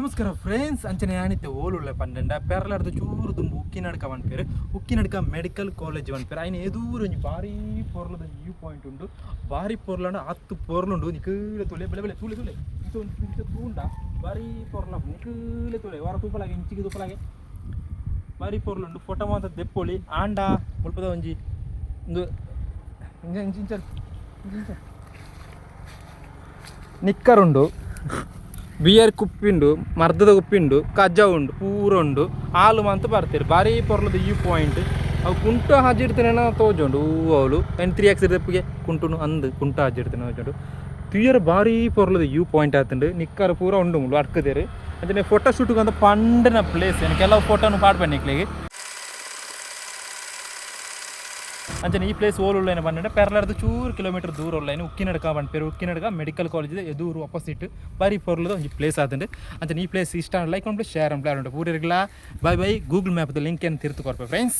ನಮಸ್ಕಾರ ಫ್ರೆಂಡ್ಸ್, ಅಂಚನೆ ಯಾನಿತ್ತೆ ಓಲುಳ್ಳೆ ಪಂಡಂಡ ಪೆರ್ಲಾರ್ದು ಚೂರು ದುಂಬು ಉಕ್ಕಿನಡ್ಕ ಪನ್ಪೆರ್. ಉಕ್ಕಿನಡ್ಕ ಮೆಡಿಕಲ್ ಕಾಲೇಜ್ ಪನ್ಪೆರ್. ಐನ ಎದೂರು ಒಂಜಿ ಬಾರಿ ಪೊರ್ಲುದ ವ್ಯೂ ಪಾಯಿಂಟ್ ಉಂಡು. ಬಾರಿ ಪೊರ್ಲಂಡ ಅತ್ ಪೊರ್ಲುಂಡು. ನಿಕುಲು ತೂಲೆ, ಬೆಲೆ ಬೆಲೆ ತೂಲೆ ತೂಲೆ. ಇಂಚ ಒಂಜಿ ಇಂಚ ತೂಂಡ ಬಾರಿ ಪೊರ್ಲಾಪುಂಡು. ನಿಕುಲೆ ತೂಲೆ, ವಾರ ತೂಪಲಾಗೆ, ಇಂಚಿಗೆ ತೂಪಲಾಗೆ, ಬಾರಿ ಪೊರ್ಲುಂಡು. ಫೋಟೋ ಮಾತ ದೆಪ್ಪೊಲಿ. ಆಂಡ ಮುಲ್ಪದ ಒಂಜಿ ಉಂದು ಇಂಚ ಇಂಚ ಇಂಚ ಇಂಚ ನಿಕ್ಕರ್ ಉಂಡು, ಬಿಯರ್ ಕುಪ್ಪಿ ಉಂಡು, ಮರ್ದದ ಕುಪ್ಪಿ ಉಂಡು, ಕಜ್ಜ ಉಂಡು, ಪೂರ ಉಂಡು. ಆಲು ಮಾಂತ ಬರ್ತೀರಿ. ಬಾರಿ ಪೊರ್ಲುದ ಈ ಪಾಯಿಂಟ್. ಅವು ಕುಂಟು ಹಾಜಿಡ್ತೇನೆ ತೋಜುಂಡು. ಹೂ ಅವಳು ಎನ್ ತ್ರೀ ಎಕ್ಸ್ ದೆಪ್ಪಿಗೆ ಕುಂಟುನು ಅಂದ್ ಕುಂಟು ಹಾಜಿಡ್ತೇನೆ ತೋಜುಂಡು. ತೂಯರ ಬಾರಿ ಪೊರ್ಲುದ ವ್ಯೂ ಪಾಯಿಂಟ್ ಆತುಂಡು. ನಿಕ್ಕರ್ ಪೂರ ಉಂಡು ಮುಲು ಅಡ್ಕದೇರು. ಅಂಚನೆ ಫೋಟೋ ಶೂಟ್ ಅಂತ ಪಂಡನ ಪ್ಲೇಸ್. ಕೆಲವು ಫೋಟೋನು ಪಾಡ್ಪೇನೆ ನಿಕ್ಲೆಗ್. ಅಂಚನೆ ಈ ಪ್ಲೇಸ್ ಓಲು ಉಳ್ಳೇನ ಪಂಡ, ಪೆರ್ಲಾರ್ದು ಚೂರು ಕಿಲೋಮೀಟರ್ ದೂರ ಉಳ್ಳೇನು. ಉಕ್ಕಿನಡ್ಕ ಪನ್ಪೆರ್. ಉಕ್ಕಿನಡ್ಕ ಮೆಡಿಕಲ್ ಕಾಲೇಜ್ ಎದುರು ಅಪೋಸಿಟ್. ಬಾರಿ ಪೊರ್ಲುದ ಒಂಜಿ ಪ್ಲೇಸ್ ಆತುಂಡು. ಅಂಚನೆ ಈ ಪ್ಲೇಸ್ ಇಷ್ಟ ಲೈಕ್ ಉಂಟು, ಶೇರ್ ಉಂಟು. ಪೂರೆರ್ಗ್ಲಾ ಬಾಯ್ ಬಾಯ್. ಗೂಗಲ್ ಮ್ಯಾಪ್ದ ಲಿಂಕ್ ಏನು ತಿರ್ತು ಕೊರ್ಪೆ ಫ್ರೆಂಡ್ಸ್.